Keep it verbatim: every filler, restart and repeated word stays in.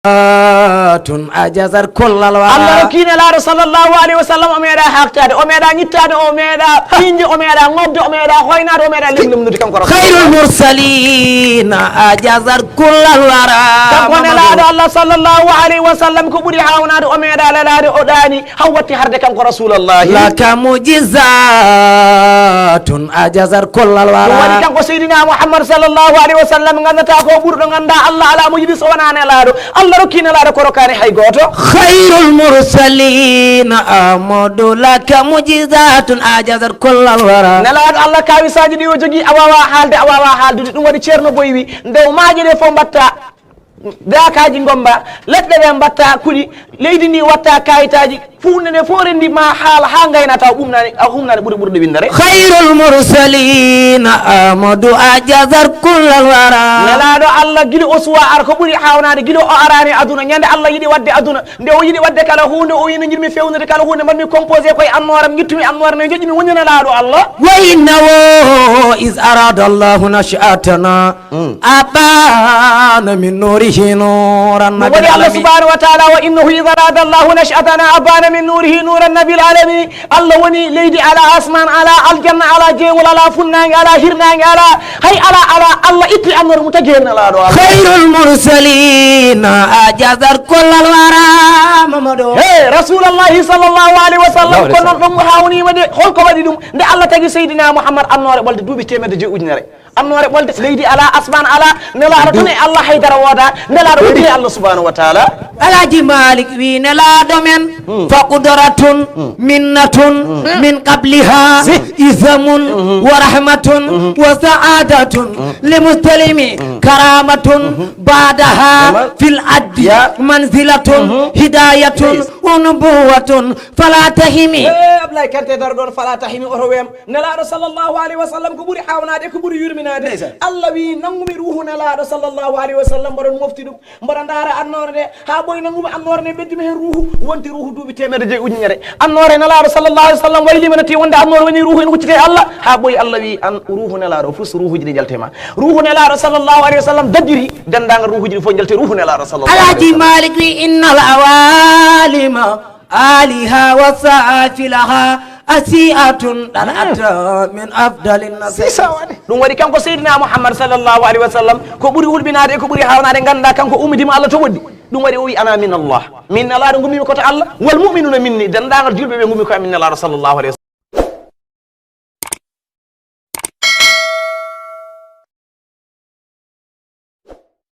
Tun ajazat kullal wara. Allah rokki nelaaɗo sallallahu alayhi wa sallam, o meeɗa haaktaade, o meeɗa ñittaade, o meeɗa piñde, o meeɗa ŋobde, o meeɗa hoynaade, o meeɗa limlimnude kanko Rasul. Khairul mursalina ajazat kullal wara. Kanko nelaaɗo Allah sallallahu alayhi wa sallam ko ɓuri haawnaade, o meeɗa lelaade, o ɗaani, haw watti harde kanko Rasulallahi. Laka mujizatun ajazat kullal wara. Ɗum waɗi kanko Seydina Muhammad sallallahu alayhi wa sallam, nganndataa ko ɓurɗo ngannda Allah alaa mo yiɗi so wonaa nelaaɗo. Allah rokki nelaaɗo ko rokkaani hay gooto. Khairul mursalina Ahmadu laka mujizatun ajazat kullal wara. Nelaaɗo Allah kaawisaaji ɗi o jogii a waawaa haalde, a waawaa haaldude. Ɗum waɗi Ceerno Boy wi, nde o maaje ɗe fof mbatta daakaaji ngomba, leɗɗe ɗe mbatta kuɗi, leydi ndi watta kayitaaji, fuunde nde fof renndi ma haala haa ngayna taw ɓumnaani, a humnaani ɓuri ɓurɗo winndere. Khairul mursalina Ahmadu ajazat kullal wara. Nelaaɗo Allah gila o suwa ar ko ɓuri haawnaade, gila o araani aduna, ñande Allah yiɗi waɗde aduna, nde o yiɗi waɗde kala huunde, o wi no njiɗmi fewnude kala huunde, mbaɗmi composé koye annooram, ngittumi annoore nde joƴƴimi woni nelaaɗo Allah. Wa innahu is arada Allahu nashatana abana min nurihi nuran. Ɗum waɗi Allah subhanahu wa taala, wa innahu ida arada Allahu nashatana abana min nurihi nuran nabil alamin. Allah woni leydi ala, asman ala, aljanna ala, jeewol ala, funnaange ala, hirnaange ala, hay ala, ala. Allah itti annoore mum tagi heen nelaaɗo Allah. Khairul mursalina ajazat kullal wara Mamadou. He Rasulallahi sallallahu alayhi wa sallam, ko noon ɗum haawniima de. Holko waɗi ɗum? Nde Allah tagi Seydina Muhammad annoore ɓolde duuɓi teemedde joyi ujunere. Annoore ɓolde, leydi ala, asman ala, nelaaɗo tan e Allah, haydara wooda, nelaaɗo woni e Allah subhanahu wa taala. Alhaji Malik wi nelaaɗo men, fa qudratun, minnatun, min qabliha, izamun, wa rahmatun, wa sa'adatun, li muslimi, karamatun, ba'daha, fil addi, manzilatun, hidayatun, wa nubuwatun, fala tahimi. Eh, Ablaye Kante dar ɗon, fala tahimi, oto weem. Nelaaɗo sallallahu alayhi wa sallam ko ɓuri haawnaade, ko ɓuri yurminaade. Ndeysaan. Allah wi, nanngumi ruuhu nelaaɗo sallallahu alayhi wa sallam, mboɗon mofti ɗum, mboɗo ndaara annoore nde, haa ɓooyi nanngumi annoore nde, ɓeddumi heen ruuhu, wonti ruuhu duuɓi teemedde joyi ujunere. Annoore nelaaɗo sallallahu alayhi wa sallam wayliima, natti wonde annoore woni ruuhu ene huccitee Allah, haa ɓooyi Allah wi, an ruuhu nelaaɗo, fus ruuhuuji ɗi njalte ma. Ruuhu nelaaɗo sallallahu alayhi wa sallam daddiri, denndaangal ruuhuuji ɗi fof njalte ruuhu nelaaɗo sallallahu alayhi wa sallam. Alhaji Malik wi, innal awalima aliha wa safilaha asiatun dalata min afdalin nasi. Ɗum waɗi kanko Seydina Muhammad sallallahu alayhi wa sallam ko ɓuri hulɓinaade e ko ɓuri haawnaade, ngannda kanko ummidima Allah to woɗɗi. Ɗum waɗi o wi, ana min Allah. Min nelaaɗo ngummimi ko to Allah. Wal mu'minuna minni, denndaangal julɓe ɓe ngummi ko e min nelaaɗo sallallahu alayhi wa sallam.